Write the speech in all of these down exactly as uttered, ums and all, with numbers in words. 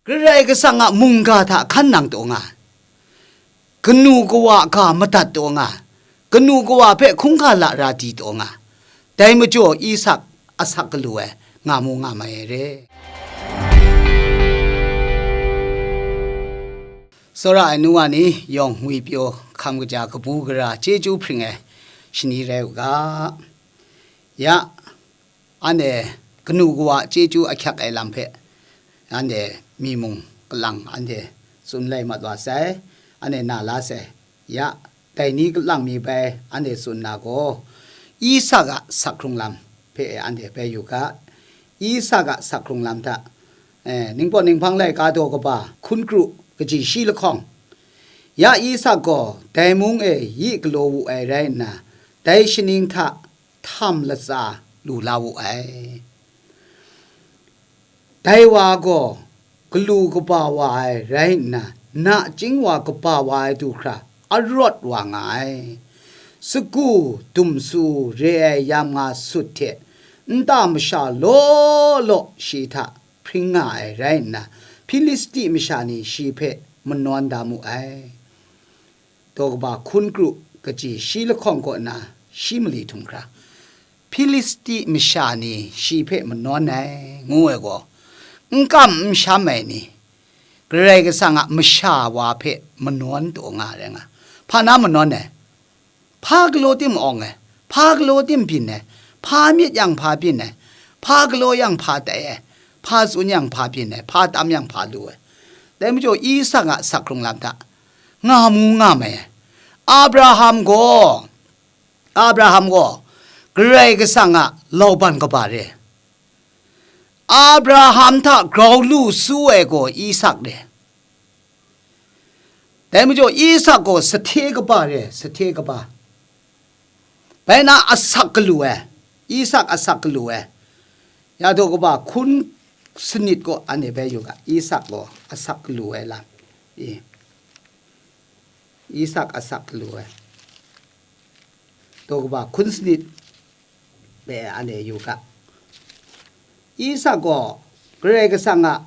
Karai Kasang a mungga hta hkan nang taw nga, kanu kawa ga madat taw nga, kanu kawa hpe hkungga lara di taw nga, dai majaw Isak asak galu ai nga mu nga mai ai re. Tsawra ai nu wa ni yawng ngwipyaw hkam kaja kabu gara chyeju hpring ai shani rai u ga. Ya, anhte kanu kawa chyeju ahkyak ai lam hpe, anhte mi mung kalang anhte tsun lai mat wa sai, anhte na la sai. Ya, dai ni kalang mi bai anhte tsun na gaw, Isak a sak hkrung lam hpe anhte bai yu ga. Isak a sak hkrung lam hta, eh, ningpawt ninghpang laika daw kaba hkun kru kaji shi lahkawng, ya Isak gaw dai mung e yi galaw wu ai rai nna, dai shaning hta htam latsa lu la wu ai. Dai wa gaw galu kaba wa ai rai nna, nachying wa kaba wa ai du hkra arawt wa nga ai. Sagu dumsu re ai yam nga sut hte nta masha law law shi hta hpring nga ai rai nna, Hpilisti masha ni shi hpe manawn da mu ai. Daw kaba hkun kru kaji shi lahkawng kaw na shi mali htum hkra, Hpilisti masha ni shi hpe manawn ai, ngu ai gaw, n kam n sham ai ni, Karai Kasang a masha wa hpe manawn taw nga rai nga. Hpa na manawn ai? Hpa galaw tim awng ai? Hpa galaw tim byin ai? Hpa myit yang hpa byin ai? Hpa galaw yang hpa tai ai? Hpa tsun yang hpa byin ai? Hpa tam yang hpa lu ai? Dai majaw Isak a sak hkrung lam hta nga mu nga mai ai. Abraham gaw, Abraham gaw Karai Kasang a lauban kaba re. Abraham hta grau lu su ai gaw Isak re. Dai majaw Isak gaw sahte kaba re, sahte kaba. Bai na asak galu ai, Isak asak galu ai. Ya daw kaba hkun sanit gaw anhte bai yu ga, Isak gaw asak galu ai lam. I. Isak asak galu ai. Daw kaba hkun sanit be anhte yu ga. Isak gaw Karai Kasang a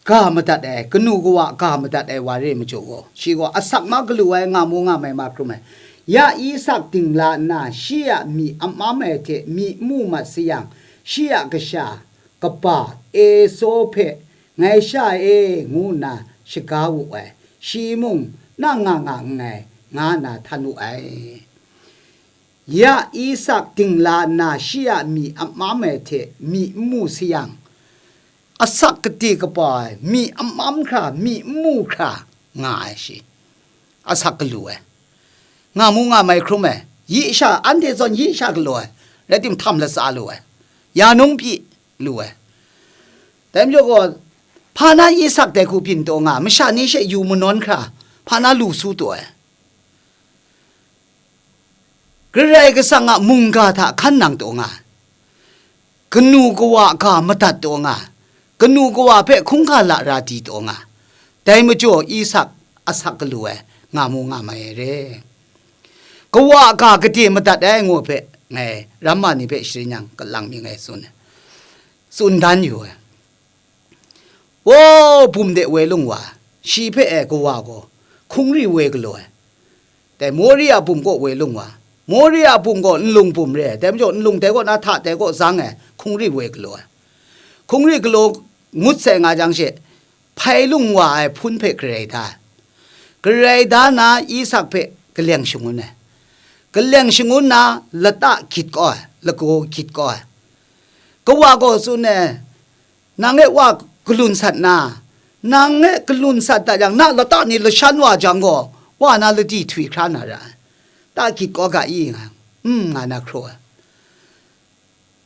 ga madat ai, kanu kawa ga madat ai wa re majaw gaw, shi gaw asak ma galu ai nga mu nga mai ma hkrum ai. Ya Isak dingla nna, shi a myi amam ai hte myi mu mat sayang, shi a kasha kaba Esau hpe, "Ngai sha e," ngu nna shaga wu ai, shi mung, "Nang nga nga nngai," nga nna htan wu ai. Ya Isak dingla nna shi a myi amam ai hte myi n mu sayang, asak kade kaba ai, myi amam hkra, myi n mu hkra nga ai shi, asak galu ai, nga mu nga mai hkrum ai, yi sha, anhte zawn yi sha galaw ai, rai timung htam latsa lu ai, ya nung pyi lu ai. Dai majaw gaw, hpa na Isak dai hku byin taw nga, masha ni she yu manawn hkra, hpa na lu su taw ai. Karai Kasang a mungga hta hkan nang taw nga, kanu kawa ga madat taw nga, kanu kawa hpe hkungga lara di taw nga, dai majaw Isak asak galu ai nga mu nga mai ai re. Kawa ga gade madat ai ngu hpe ngai ramma ni hpe sharin yang kalang mi ngai tsun ai, tsun dan yu ai. Wo, bum de woi lung wa, shi hpe e kawa gaw hkungri woi galaw ai. Dai Moria bum kaw woi lung wa, Moria bum gaw nlung bum re ai, dai majaw nlung dai kaw na hta dai kaw zang ai, hkungri woi galaw ai. Hkungri galaw ngut sai nga jang she, hpai lung wa ai hpun hpe garai da ai. Garai da na Isak hpe kaleng shangun ai. Kaleng shangun na lata gyit kau ai, lagaw gyit kau ai. Kawa gaw tsun ai, "Nang e wa galun sat na, nang e galun sat dat yang, na lata ni lashan wa jang gaw, wa na ladi htwi hkra na ra ai. Ta gyit kau ga i nga, mm, nga na hkraw ai.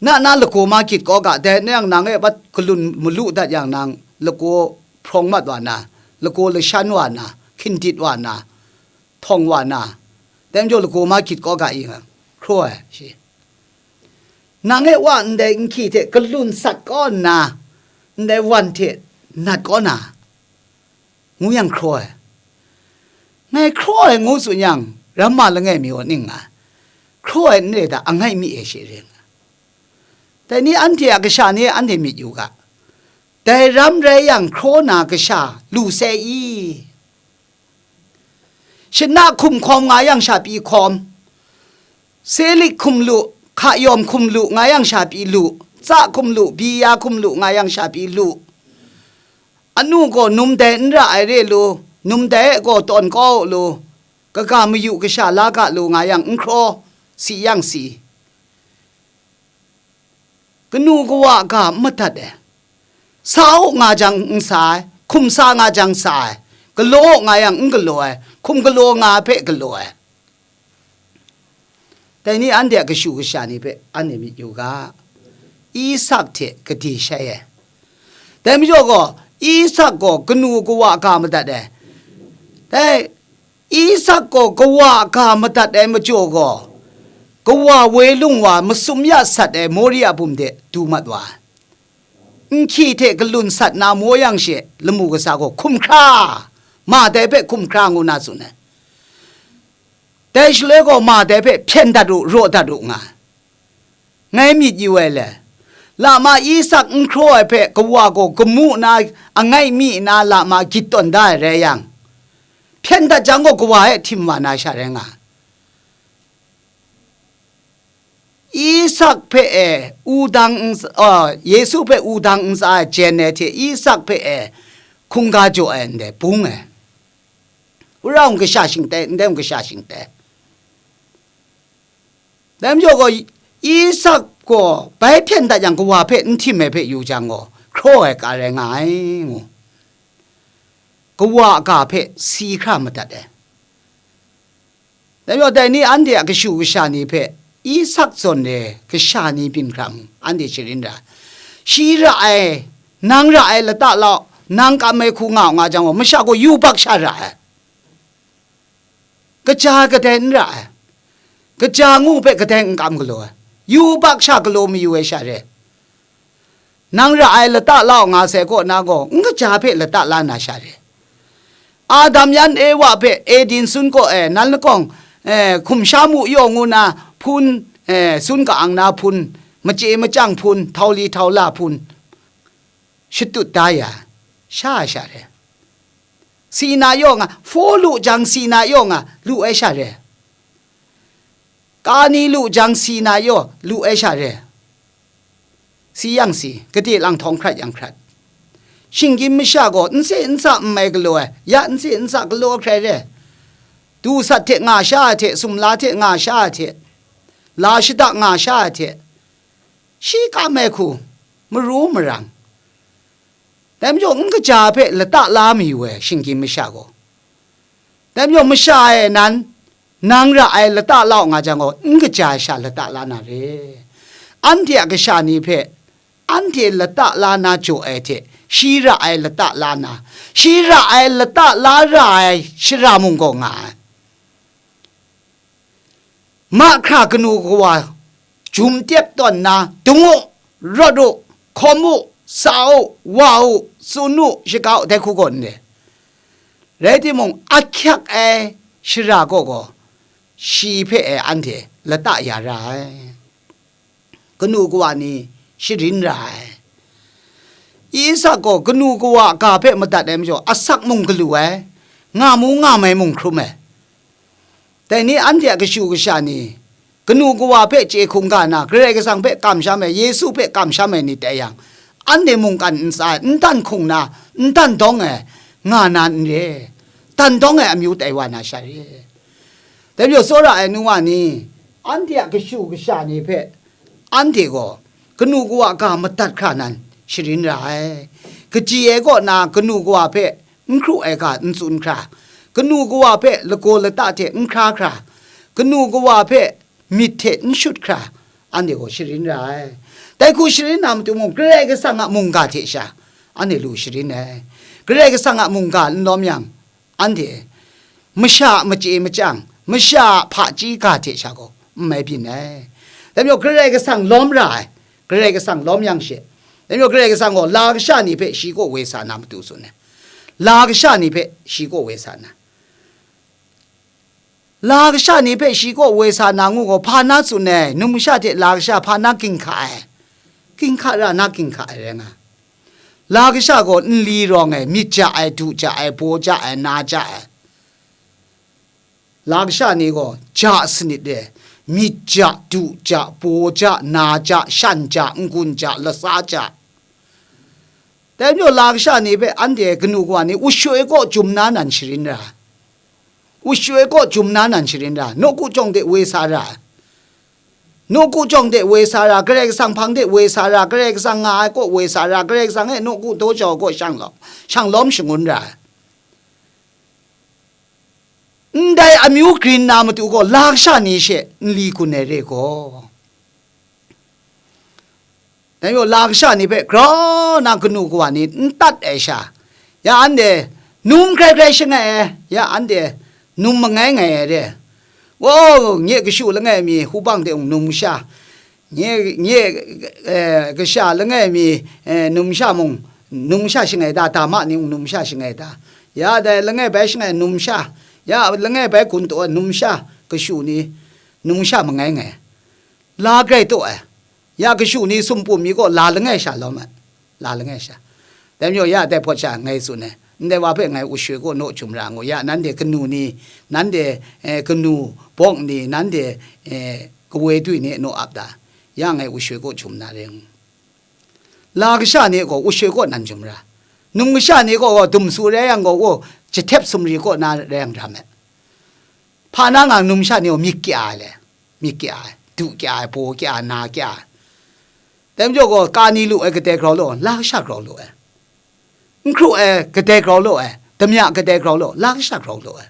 Na na lagaw ma gyit kau ga, dai na yang nang e bat galun malu dat yang, nang lagaw hprawng mat wa na, lagaw lashan wa na, hkindit wa na, htawng wa na, dai majaw lagaw ma gyit kau ga i nga, hkraw ai," shi. "Nang e wa ndai nhki hte galun sat kau nna, ndai wan hte nat kau na, ngu yang hkraw ai. Ngai hkraw ai ngu tsun yang, ramma langai mi gaw ning nga, hkraw ai n re ta, angai mi e she ring. Dai ni anhte a kasha ni anhte myit yu ga, Dai ram rai yang, hkraw na kasha lu sai i? Shana hkum hkawm nga yang sha pyi hkawm, selik hkum lu, hka yawm hkum lu nga yang sha pyi lu, tsa hkum lu, bi ya hkum lu nga yang sha pyi lu, anu gaw num dai n ra ai re lu, num dai e gaw tawn kau u lu, kaga mayu kasha la ga lu nga yang n hkraw, si yang si. Kanu kawa ga n madat ai, sa u nga jang n sa ai, hkum sa nga jang sa ai, galaw u nga yang n galaw ai, hkum galaw nga ai hpe galaw ai. Dai ni anhte a kashu kasha ni hpe anhte myit yu ga, Isak hte gade shai ai. Dai majaw gaw, Isak gaw kanu kawa ga madat ai. Dai Isak gaw kawa ga madat ai majaw gaw, kawa woi lung wa masum ya sat ai Moria bum de du mat wa ai. Nhki hte galun sat na maw yang she, lamu kasa gaw hkum hkra, ma dai hpe hkum hkra ngu na tsun ai. Dai shaloi gaw ma dai hpe hpyen dat u, raw dat u nga ai. Ngai myit yu ai le, lama Isak n hkraw ai hpe kawa gaw gamu na, angai mi na lama gyit tawn da ai rai yang, hpyen dat jang gaw kawa e htim wa na sha rai nga ai. Isak hpe e wudang n, a, Yesu hpe wudang n tsa ai jen ai hte Isak hpe e hkungga jaw ai ndai bung ai. Wora mung kasha shingtai, ndai mung kasha shingtai. Dai majaw gaw, Isak gaw bai hpyen dat yang kawa hpe n htim ai hpe yu jang gaw, hkraw ai ka rai nga ai, ngu. Kawa a ga hpe si hkra madat ai. Dai majaw, dai ni anhte a kashu kasha ni hpe Isak zawn re kasha ni byin hkra mung, anhte sharin ra ai. Shi ra ai, nang ra ai lata lau, nang kam ai hku nga u nga jang gaw, masha gaw yubak sha ra ai. Kaja kadai n ra ai, kaja ngu hpe kadai n kam galaw ai, yubak sha galaw mayu ai sha re. Nang ra ai lata lau nga sai kaw na gaw, n kaja hpe lata la na sha re. Adam yan Ewa hpe Eden sun kaw e, nan lakawng, eh, hkum sha mu yaw ngu na hpun, eh, sun ka-ang na hpun, machye machyang hpun, htau li htau la hpun, shatut da ya, sha ai sha re. Si na yaw nga, hpaw lu jang si na yaw nga, lu ai sha re. Ka ni lu jang si na yaw, lu ai sha re. Si yang si, gade lang htawng hkrat yang hkrat. Shinggyim masha gaw n se n sa n mai galaw ai, ya n se n sa galaw hkrai re. Du sat hte nga sha ai hte, sumla hte nga sha ai hte, la shada nga sha ai hte, shi kam ai hku, maru marang. Dai majaw, n kaja hpe lata la mayu ai, shinggyim masha gaw. Dai majaw, masha e nan, nang ra ai lata lau nga jang gaw, n kaja ai sha lata la na re. Anhte a kasha ni hpe, anhte lata la na jaw ai hte, shi ra ai lata la na, shi ra ai lata la ra ai shara mung gaw nga ai. Mahkra kanu kawa jum tep tawn nna, dung u, rawt u, hkawm u, sa u, wa u, tsun u, shaga u, dai hku gaw n re. Rai timung, ahkyak ai shara kaw gaw, shi hpe e anhte lata ya ra ai. Kanu kawa ni sharin ra ai. Isak gaw kanu kawa ga hpe madat ai majaw, asak mung galu ai, nga mu nga mai mung hkrum ai. Dai ni anhte a kashu kasha ni, kanu kawa hpe chye hkungga na, Karai Kasang hpe kamsham ai, Yesu hpe kamsham ai ni tai yang, anhte mungkan n tsa ai, n dan hkung na, n dan dawng ai, nga na n re, dan dawng ai amyu tai wa na sha re. Dai majaw, tsawra ai nu wa ni, anhte a kashu kasha ni hpe, anhte gaw kanu kawa ga madat hkra nan sharin ra ai. Kaji ai kaw na kanu kawa hpe n hkru ai ga n tsun hkra, kanu kawa hpe lagaw lata hte n hkra hkra, kanu kawa hpe myit hte n shut hkra, anhte gaw sharin ra ai. Dai hku sharin na matu mung, Karai Kasang a mungga hte sha, anhte lu sharin ai. Karai Kasang a mungga n lawm yang, anhte masha a machye machyang, masha a hpaji ga hte sha gaw n mai byin ai. Dai majaw, Karai Kasang lawm ra ai, Karai Kasang lawm yang she, dai majaw, Karai Kasang gaw la kasha ni hpe shi kaw woi sa na matu tsun ai. La kasha ni hpe shi kaw woi sa na, la kasha ni hpe shi kaw woi sa na ngu gaw, hpa na tsun ai, numsha hte la kasha hpa na ginhka ai, ginhka ra na ginhka ai rai nga ai. La kasha gaw nli rawng ai, myit ja ai, du ja ai, baw ja ai, na ja ai. La kasha ni gaw ja sanit re, myit ja, du ja, baw ja, na ja, shan ja, n-gun ja, lasa ja. Dai majaw la kasha ni hpe anhte kanu kawa ni ushoi kaw jum na nan sharin ra, ushoi kaw jum na nan sharin ra, nawku jawng de woi sa ra, nawku jawng de woi sa ra, Karai Kasang hpang de woi sa ra, Karai Kasang nga ai kaw woi sa ra, Karai Kasang e nawku daw jau kaw shang lawm, shang lawm shangun ra. Ndai amyu grin na matu gaw la kasha ni she nli gun ai re gaw, dai majaw la kasha ni hpe grau na kanu kawa ni n tat ai sha, ya anhte num hkrai hkrai shangai ai, ya anhte num mangai ngai ai re. Wow, nye kashu langai mi hubang de mung numsha, nye, nye, eh, kasha langai mi, eh, numsha mung, numsha shangai da, dama ni mung numsha shangai da, ya dai langai bai shangai numsha, ya langai bai gun taw ai numsha, kashu ni numsha mangai ngai, la grai taw ai, ya kashu ni sumpum mi gaw la langai sha lawm ai, la langai sha. Dai majaw ya dai hpawt sha ngai tsun ai, ndai wa hpe ngai ushoi kaw naw jum ra ngu, ya nanhte kanu ni, nanhte, eh, kanu bawk ni, nanhte, eh, kawoi dwi ni naw ap da, ya ngai ushoi kaw jum na re ngu. La kasha ni gaw ushoi kaw nan jum ra, num kasha ni gaw dum su rai yang gaw, jahtep sumri kaw na rai yang ra me. Hpa na nga numsha ni gaw myit kya ai le, myit kya ai, du kya ai, baw kya ai, na kya ai. Dai majaw gaw, ka ni lu ai kadai grau law, la kasha grau lu ai. N hkru ai kadai grau law ai, damya kadai grau law, la kasha grau law ai.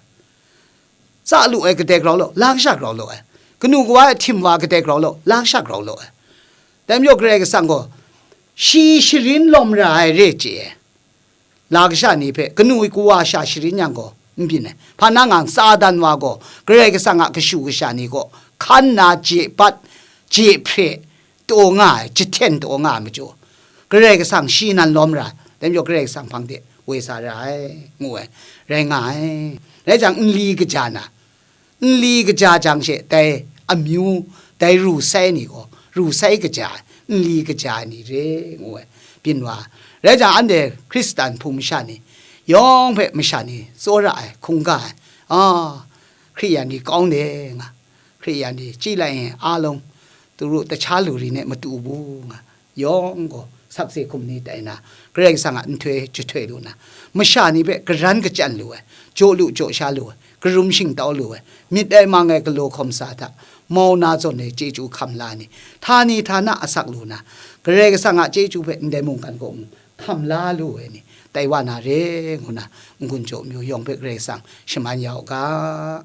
Tsa lu ai kadai grau law, la kasha grau law ai. Kanu kawa ai htim wa kadai grau law, la kasha grau law ai. Dai majaw Karai Kasang gaw, shi sharin lawm ra ai re chye ai. La kasha ni hpe kanu kawa sha sharin yang gaw, n byin ai. Hpa na nga Satan wa gaw Karai Kasang a kashu kasha ni kaw hkan na je bat, je hpre taw nga ai, jahten taw nga ai majaw, Karai Kasang shi nan lawm ra ai, dai majaw Karai Kasang hpang de woi sa ra ai, ngu ai, rai nga ai. Rai jang, nli kaja na, nli kaja jang she dai amyu, dai ru sai ni gaw, ru sai kaja ai, nli kaja ai ni re, ngu ai, byin wa ai. Rai jang, anhte Hkristan hpung masha ni yawng hpe masha ni tsawra ai, hkungga ai, a, Hkriyan ni kawng de nga, Hkriyan ni chyi lai n, a long, turu tacha lu ri ne matu bu nga, yawng gaw sakse hkum ni tai na, Karai Kasang a nhtoi jahtoi lu na, masha ni hpe karan kachyan lu ai, jaw lu jaw sha lu ai, karum shingtau lu ai, myit ai mang ai galaw hkawm sa hta, mau na zawn ai chyeju hkam la ni, htani htana asak lu na, Karai Kasang a chyeju hpe ndai mungkan kaw mung hkam la lu ai ni, tai wa na re ngu na, n-gun jaw myu yawng hpe Karai Kasang shaman ya u ga.